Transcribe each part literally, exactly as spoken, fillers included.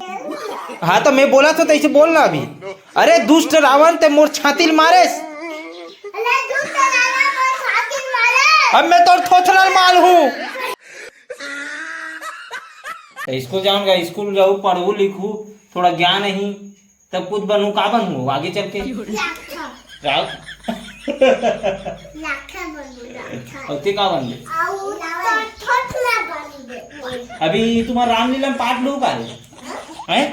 हाँ, तो मैं बोला था, तो ऐसे बोल ना अभी। अरे दुष्ट रावण, ते मोर छाती ल मारेस। अरे दुष्ट रावण, मोर छाती ल मारेस। अब मैं तोर थोथना ल मार हूँ। तो स्कूल जाऊंगा, स्कूल जाऊ, पढ़ू लिखू, थोड़ा ज्ञान ही, तब कुछ बनू। का बनू आगे चल के? राव। लाखा बनू, लाखा। और ते का बनबे? और थोथना बनबे। अभी तुम्हारा रामलीला में पार्ट लू का रे? हैं?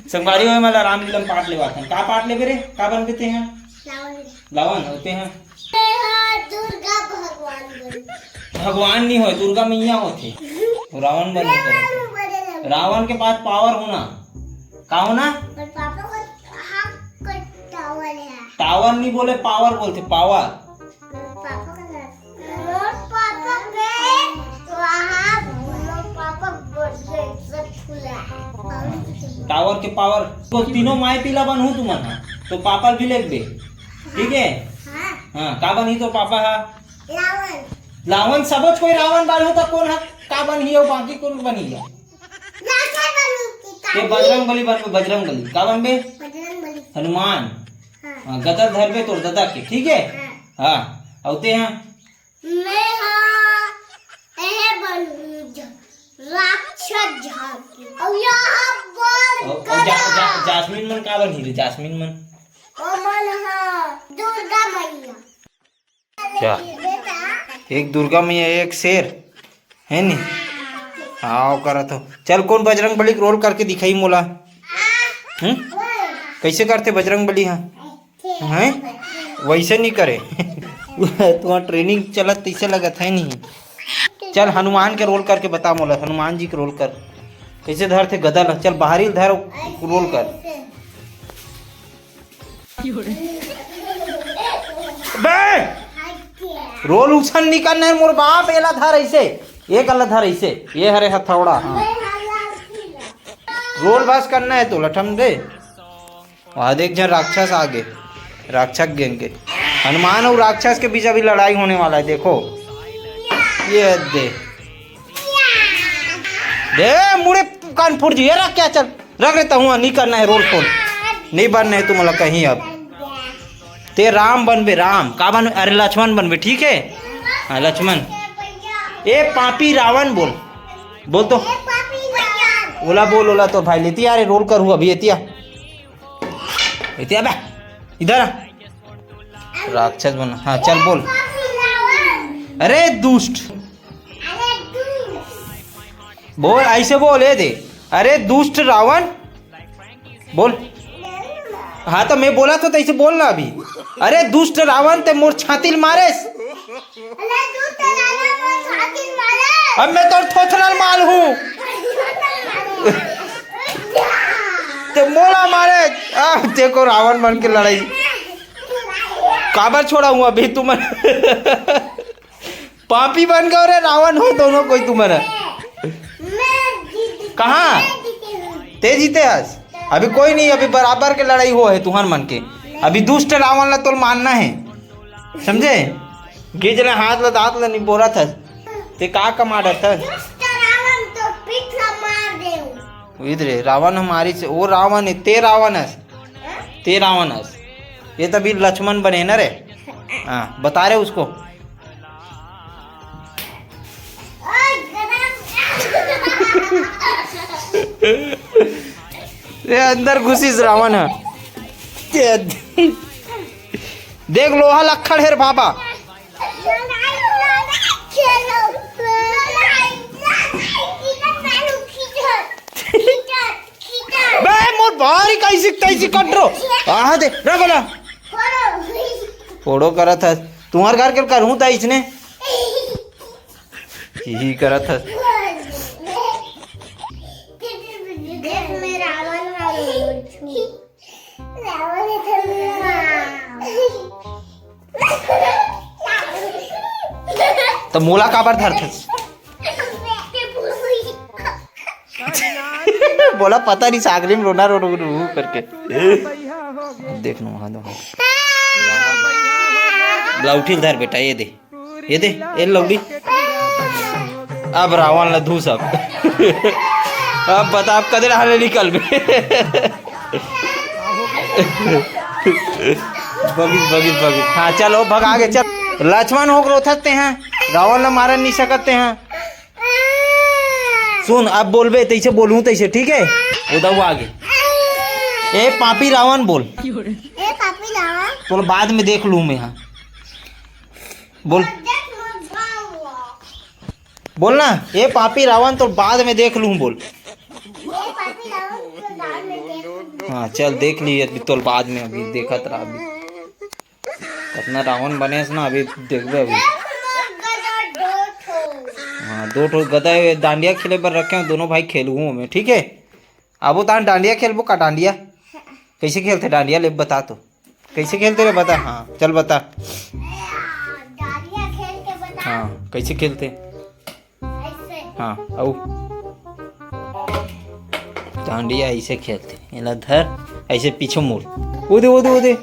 संगवारी होए वाला रामलीला में पार्ट लेवा था। का पार्ट लेबे रे? का बनबे ते हैं? रावण। रावण होते हैं। मैं हाँ दुर्गा भगवान बनू। भगवान नहीं होए, दुर्गा मैया होते। वो रावण बन मैं के रावण बने लगू। रावण के पास पावर होना। का होना? पर पापा को हाथ को टावर है। टावर नहीं बोले, पावर बोलते, पावर। पापा का नाम। मोर पापा के वहाँ, मोर पापा बढ़िया इज्जत फुला है। टावर के पावर। तो तीनों माय पीला बनहू तुमन हा, तो पापा भी लेगबे, ठीक है? हाँ। हाँ, का बनही तो पापा हा? रावण। रावण, सबच कोई रावण बनहू, तो कौन हा का बनही और बाकी कौन बनही? राक्षस बनू की ये काली। बजरंग बली बनबे, बजरंग बली। का बनबे? बजरंग बली। हनुमान। हाँ। हाँ, गदा धरबे तोर ददा के, ठीक है? हाँ। हाँ, अउ ते हाँ। मैं हाँ, एहे बनू ज-, राक्षस झांकी। और यहाँ बोल और, और जा, जा, जासमीन मन का बनही रे, जासमीन मन? ओ मन हाँ, दुर्गा मैया। जा। एक दुर्गा मैया, एक शेर, है नी? हाँ, वो करत हो। चल, कौन बजरंग बली के रोल करके दिखाई मोला? हम्म? कैसे करथे बजरंग बली? हाँ, हैं? वैसे नहीं करे। तुम्हारा ट्रेनिंग चलत तैसे लगत है नहीं। चल, हनुमान के रोल करके बता मोला, हनुमान जी के रोल कर। कैसे धरथे गदा ला? चल, बाहरी धर, रोल कर। बे! रोल उछन नहीं करना है मोर बाप, एला धर ऐसे, एक अला धर ऐसे, ये हरे हथौड़ा, हाँ। रोल बस करना है तो लठम दे। वहाँ देख, जन राक्षस आ गए, राक्षस गैंग के। हनुमान और राक्षस के बीच अभी लड़ाई होने वाला है, देखो। ये दे। दे, मुड़े कान फूट जी, ये रख क्या, चल। रख रे तहुआ, नहीं करना है रोल फोन, नहीं बनना है तुमला कहीं अब। ते राम बनबे, राम का बन? अरे लक्ष्मण बनबे, ठीक है? हाँ लक्ष्मण। ए पापी रावण बोल, बोल तो। ओला बोल, ओला तो भाई लेती आ रे, रोल करू अभी एतिया, एतिया बे, इधर आ। राक्षस बन, हाँ चल बोल। अरे दुष्ट। बोल, ऐसे बोल, ए दे। अरे दुष्ट रावण, बोल। हाँ, तो मैं बोला था, तो ऐसे बोल ना अभी। अरे दुष्ट रावण, ते मोर छाती ल मारेस। अरे दुष्ट रावण, मोर छाती ल मारेस। अब मैं तोर थोथना ल मार हूँ। ते मोला मारे। आ, देखो रावण बन के लड़ाई। काबर छोड़ा हूँ अभी तुमन? पापी बन गए रे रावण हो दोनों कोई तुमन। मैं जीत-, कहाँ? मैं जीते हूँ। ते जीते हस? अभी कोई नहीं, अभी बराबर के लड़ाई हो है तुहर मन के। अभी दुष्ट रावण ला तोल मानना है, समझे? गिज ले हाथ ला, दांत ला निपोरत हस। ते का कमा डरत हस? दुष्ट रावण तो पीठ ला मार दे। इधरे रावण हमारी से, वो रावण है, ते रावण हस। ते रावण हस। ये तभी लक्ष्मण बने ना रे। हाँ, बता रहे उसको। ये अंदर घुसिस रावण है। ये देख लोहा लक्खड़ हेर बाबा। बे मोर बाहरी कैसी तैसी कट रो। आहा दे, रख ओला। फोड़ो करत हस। तुम्हार घर के करहूं त इसने। यही करत हस। देख, मैं रावण वाला हूँ। रावण इधर मेरा। त मोला काबर धरथस? बोला पता नहीं सागरी में रोना रो रो रो करके। देख नो, हाँ, दो। लौठी धर बेटा, ये दे, ये दे, ये लौड़ी। अब रावण ला धूस अब। अब बता, अब कदे रहले निकल बे। भगिस, भगिस, भगिस। हाँ, चल, ओ भगा के चल। लक्ष्मण हो रोथस ते हैं, रावण ला मारन नहीं सकत ते हैं। सुन, अब बोलबे, तैसे बोलूँ तैसे, ठीक है? उदऊ आगे। ए पापी रावण बोल। ए पापी रावण। तोला बाद में देख लूँ मैं, हाँ। बोल। बोल ना, ए पापी रावण, तोला बाद में देख लूँ, बोल। ए पापी रावण, तोला बाद में देख लूँ। हाँ, चल, देख ली अभी, तोला बाद में, अभी देखत रह अभी। कतना रावण बनेस ना, अभी देखबे अभी। हाँ, दो ठो गदा हे, डांडिया खेले बर रखे हों, दोनों भाई खेलहूँ मैं, ठीक है? आबो तान डांडिया खेलबो का, डांडिया? कैसे खेलते डांडिया, ले बता तो। कैसे खेलते रे, बता। हाँ, चल बता। डांडिया खेल के बता। हाँ, कैसे खेलते? ऐसे। हाँ, अउ। डांडिया ऐसे खेलते, एला धर, ऐसे पीछे मुड़। ओ दे, ओ दे, ओ दे।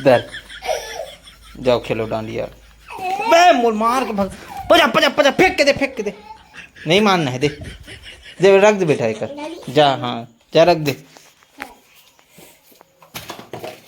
धर। जाओ खेलो डांडिया। बे, मोर मार के भाग। पजा, पजा, पजा, फेंक के दे, फेंक के दे। नहीं मानना है, दे। दे, रख दे बेटा एक। जा, हाँ, जा रख दे।